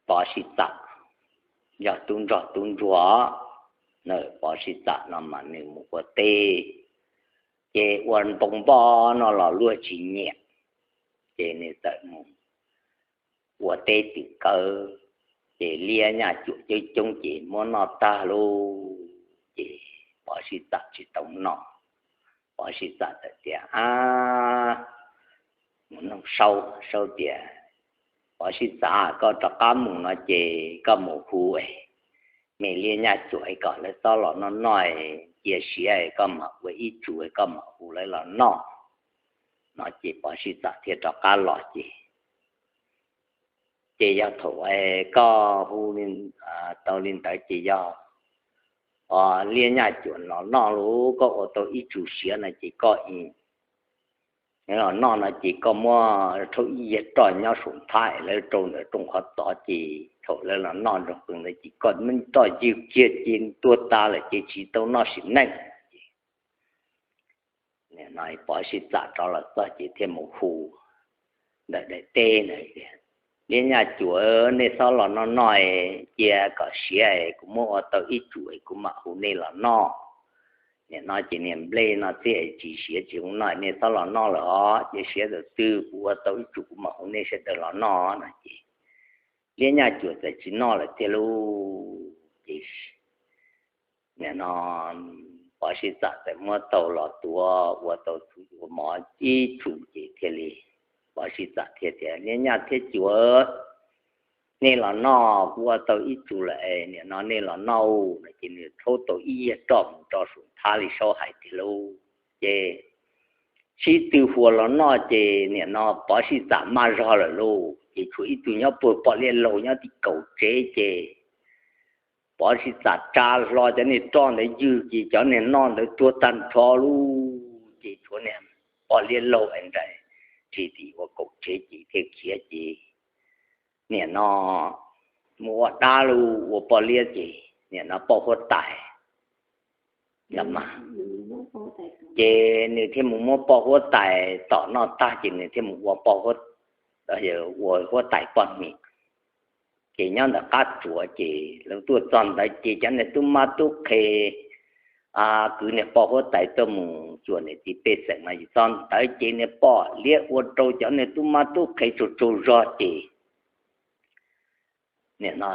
Pov Sij Txam yog tub nrog tub ntsuag na, Pov Sij Txam no mas nws mus ua teb, ces ua npoo npoj no los luag tsis nyiam, ces nws txawm mus ua teb twm kawg, ces liab nyaj cuam coob coob ces muab noj tag lauj. Ces Pov Sij Txam tsis tau noj, Pov Sij Txam txawm tias, Ab, mus noog Saub, Saub tias, Pov Sij Txam, koj rov qab mus no ces koj mus hu me liab nyaj cuam kom lawv txhob los noj noj, cia siav koj mam ua ib tsum koj mam hu lawv los noj. No ces Pov Sij Txam thiaj rov qab los ces, ces yog thaum koj hu tau li ntawd ces yog liab nyaj cuam los noj lauj, koj ua tau ib tsum siav no ces koj los noj no ces koj muab rhaub ib yag roj nyob saum nthab es lawv rau ntawm rooj qhov txos ces thaum lawv los noj ntsoog qees ntawd ces koj muab roj ywg kiag ces tuag tas lawm ces tsis tau noj sim neej. Pov Sij Txam rov los txog ces thiaj mus hu ntawm daim teb ntawd tias, Liab nyaj cuam, nej txhob los noj noj, cia kom siav kuv muab ua tau ib tsum kuv mam hu nej los noj. Nim no ces niag nplej no txij tsis siav tsis hu noj, nej txhob los noj lawm os, cia siav thaum twg kuv ua tau ib tsum kuv mam hu nej sawv daws los noj no ces liab nyaj cuam txawm tsis noj lawm tiag lauj. Ces nim no Pov Sij Txam txawm muab taug los tuav ua tau txhuv ua mov ib tsum ces thiaj li, Pov Sij Txam thiaj tias, Liab nyaj thiab cuam, nej los noj, kuv ua tau ib tsum lawm, nim no nej los noj no ces nws rhaub tau ib yag roj mus rau saum nthab li Saub hais tiag lauj. Ces sib tw huas los noj ces nim no Pov Sij Txam maj zog lawm lauj, ces tshuav ib tug nyob puag poj liab laug nyob tim kaum tsev ces Pov Sij Txam tsa hlo cov niag roj ntawd ywg ces cov niag noj ntawd tuag tag nrho lauj. Ces tshuav niag poj liab laug es nraim tsis tim ua kaum tsev ces thiaj khiav ces nim no mus ua dab lauj, ua poj liab ces nim no poj huab tais los mas, ces nws thiaj mus muab poj huab tais tom noj tag ces nws thiaj mus ua poj, ua huab tais poj niam. Ces nyob ntawm qab tsuas ces lawv tuaj txog ntawd ces cov niag tub mab tub qhe kwv niag poj huab tais tuaj mus cuag niam txiv pej xeem no ces txog ntawd ces niag poj liab ua rau cov niag tub mab tub qhe tsaug tsaug zog ces nim no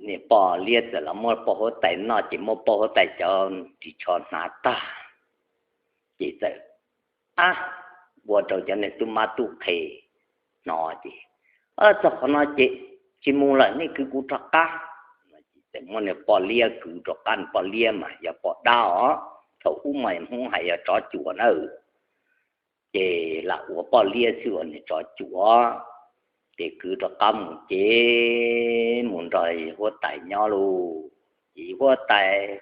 niag poj liab txawm los muab poj huab tais noj ces muab poj huab tais cov ris tsho hnav tag ces txawm ab, ua rau cov niag tub mab tub qhe hnov ces, Txog qhov no ces tsis mus lawm, nej kwv kuv rov qab. Txawm muab niag poj liab kwv rov qab, poj liab mas yog poj dab os, thaum ub mas Hmoob hais yog tsov cuam na. Ces lam ua poj liab xwb ua niag tsov cuam, ces kwv rov qab mus ces mus nrog huab tais nyob lauj. Ces huab tais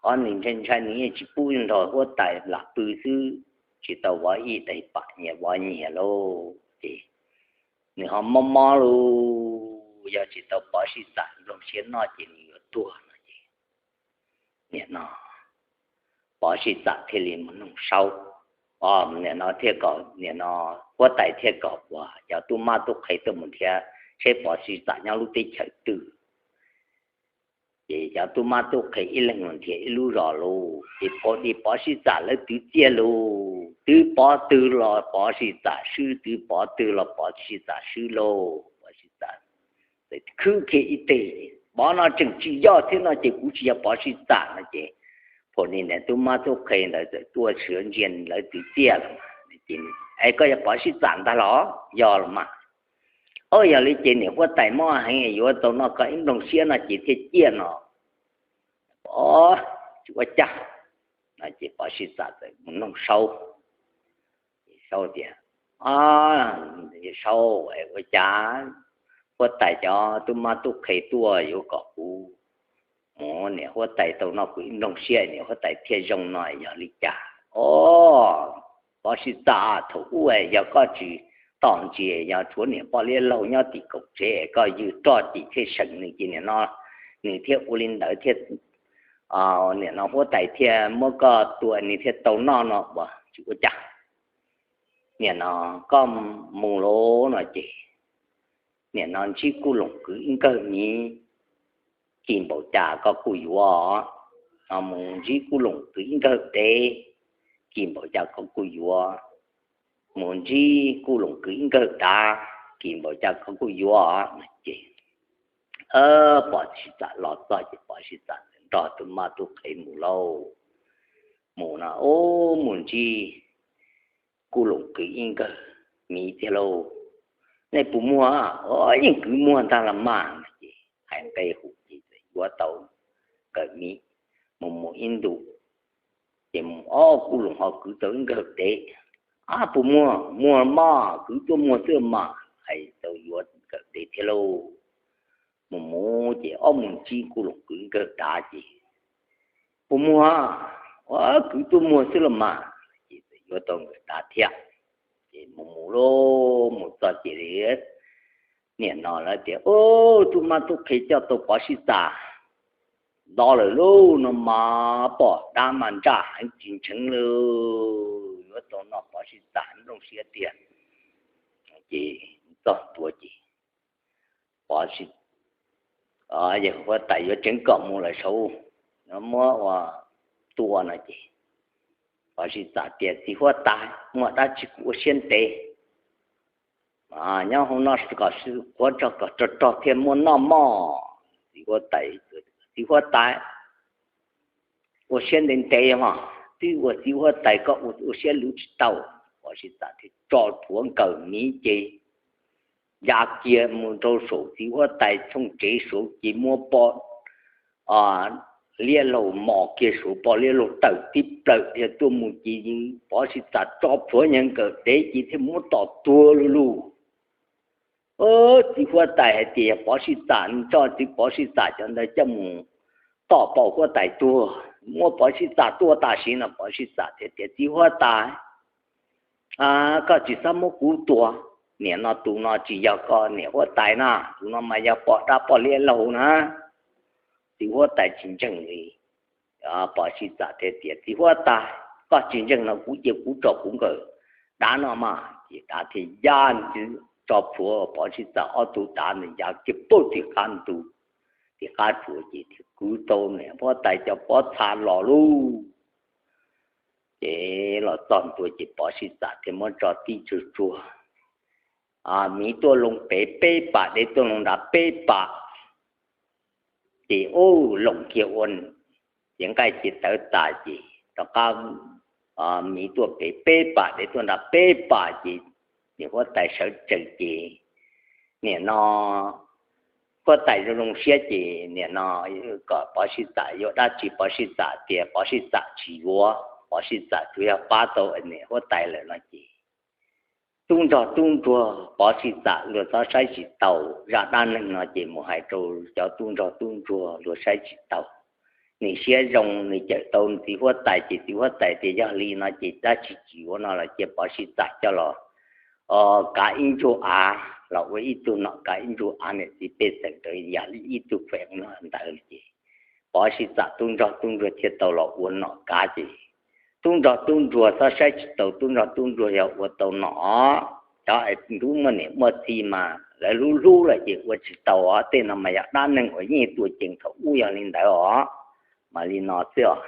ob nws ntshai ntshai nws yeej tsis pub nrog huab tais lam pw xwb, tsis tau vov ib tais pam nyias vov nyias lauj. Ces nws ho mob mob lauj, yog tsis tau Pov Sij Txam nplooj siab noj ces nws yuav tuag no ces nim no Pov Sij Txam thiaj li mus noog Saub, nim no thiaj kom nim no huab tais thiaj kom uas cov tub mab tub qhe tuaj mus nrhiav seb Pov Sij Txam nyob lub teb chaws twg. Ces cov tub mab tub qhe ib leeg mus nrhiav ib lub zos lauj, ces pom li Pov Sij Txam lawv twv txiaj lauj, twv pov twg los Pov Sij Txam swb, twv pov twg los Pov Sij Txam swb lauj. Pov Sij Txam khwb kiag ib teg, Pov no tseem tsis yog thiab no ces kuv tsis yog Pov Sij Txam no ces, pom li niag tub mab tub qhe ntawd txawm tuaj sawv ntsia lawv twv txiaj los mas, Es koj yog Pov Sij Txam ntag los? Yog los mas. Au, yog li ces niam huab tais mob heev yuav tau noj koj ib nplooj siab no ces thiaj ciaj no. Pov, tsis ua cas. No ces Pov Sij Txam txawm mus noog Saub. Saub tias, Saub, ua cas huab tais cov tub mab tub qhe tuaj yuav kom kuv mus, niam huab tais tau noj kuv ib nplooj siab niam huab tais thiaj zoo no yog li cas? Au, Pov Sij Txam, thaum ub yog koj tsis tos ntsia, yog tshuav niam poj liab laug nyob tim kaum tsev koj ywg roj ces thiaj seem nws ces nim no nws thiaj ua li ntawd thiaj, nim no huab tais thiaj muab koj tua nws thiaj tau noj no uas tsis ua cas. Nim no koj mus lauj no ces nim no ntsib kuj loos kwv ib nkawg miv, kis npaum cas koj kuj yuav. No mus ntsib kuj loos kwv ib nkawg dev, kis npaum cas koj kuj yuav. Mus ntsib kuj loos kwv ib nkawg dav, kis npaum cas koj kuj yuav. Ces Pov Sij Txam los txog ces Pov Sij Txam nrog tub mab tub qhe mus lauj. Mus no ub mus ntsib kuj loos kwv ib nkawg miv thiab lauj. Nej puas muag? Yeej kwv muag ntag los mas. Ces hais nqe hu ces yuav tau nkawg miv mus mus ib ntus ces mus ob kuj loos ho kwv tau ib nkawg dev. Ab puas muag? Muag mas, kwv tuaj muag xwb mas. Hais tau yuav nkawg dev thiab lauj. Mus mus ces ob mus ntsib kuj loos kwv nkawg dav ces puas muag? Ua kwv tuaj muag xwb los mas. Ces yuav tau nkawg dav thiab. Ces mus mus lauj mus txog ces nim no lawv tias, Ub, tub mab tub qhe coj tau Pov Sij Txam los lawm lauj, no mas pom dab mas ntsaj heev tsis ntseev li, yuav tau noj Pov Sij Txam nplooj siab tiag. Ces txog ntua ces Pov Sij, yawg huab tais yuav tseev kom mus lawm saud, muab ua tua no ces Pov Sij Txam tias, Txiv huab tais, muaj dab tsi kuv ua siab ntev, nyob hauv no kom qhuav rog kom rog rog thiaj muaj noj mog. Txiv huab tais, Txiv huab tais, ua siab ntev ntev os, twb ua txiv huab tais koj ua siab luv tsis tau. Pov Sij Txam thiaj tso plhuav nkawm miv ces ya kiag mus rau saum txiv huab tais tshooj tsev saud ces muab pom liab laug mos kiag saud, pom liab laug tawm tib plawm tiag tuaj mus ces Pov Sij Txam tso plhuav nyag nkawm dev ces thiaj muab tom tuag lug lug. Txiv huab tais hais tias, Yog Pov Sij Txam, nws tso txiv Pov Sij Txam cov ntawd coj mus tom pom huab tais tuag, muab Pov Sij Txam tua tam sim no. Pov Sij Txam thiaj tias, Txiv huab tais, koj tsis txhob muab kuv tua, nim no tus no tsis yog koj niam huab tais na, tus no mas yog poj dab poj liab laug na. Txiv huab tais tsis ntseeg li. Pov Sij Txam thiaj tias, Txiv huab tais, koj tsis ntseeg no kuv cia kuv tso kuv nkawm dav no mas. Ces dav thiaj ya ntxiv tso plhuav Pov Sij Txam ob tug dav ntawd ya kiag puag tim qab ntug, tim qab tsuas ces thiaj kwv tau niam huab tais cov pob txha los lauj. Ces los txog ntua ces Pov Sij Txam thiaj muab tso tib tsug tsuag, miv tuaj loo pem peb pam, dev tuaj loo nrad peb pam. Ces ub, loo kiag ua ces nqaij ces tawv tas ces rov qab miv tuaj pem peb pam, dev tuaj nrad peb pam ces niam huab tais sawv tsees ces nim no huab tais zoo zoo siab ces nim no kom Pov Sij Txam yuav dab tsi, Pov Sij Txam tias Pov Sij Txam tsis yuav, Pov Sij Txam tsuas yog pab tau niam huab tais lawm no ces tub nrog tub ntsuag Pov Sij Txam luag txhob saib tsis taus, zaj dab neeg no ces mus hais rau cov tub nrog tub ntsuag luag saib tsis taus. Nws siab zoo nws cawm tau txiv huab tais ces txiv huab tais tias yog li no ces dab tsi tsis yuav no los cia Pov Sij Txam coj los kav ib ntsuag av, los ua ib tug nom kav ib ntsuag av, niam txiv pej xeem rau yam li ib tug feem no ntawd ces Pov Sij Txam tub nrog tub ntsuag thiaj tau los ua nom kav ces tub nrog tub ntsuag txhob saib tsis taus, tub nrog tub ntsuag yog ua tau nom, cov ntub muaj niam muaj txiv mas lawv hlub hlub lawm ces ua tsis tau os. Tej no mas yog dab neeg uas yeej tuaj ceev thaum ub yog li ntawd os. Mas li no xwb os.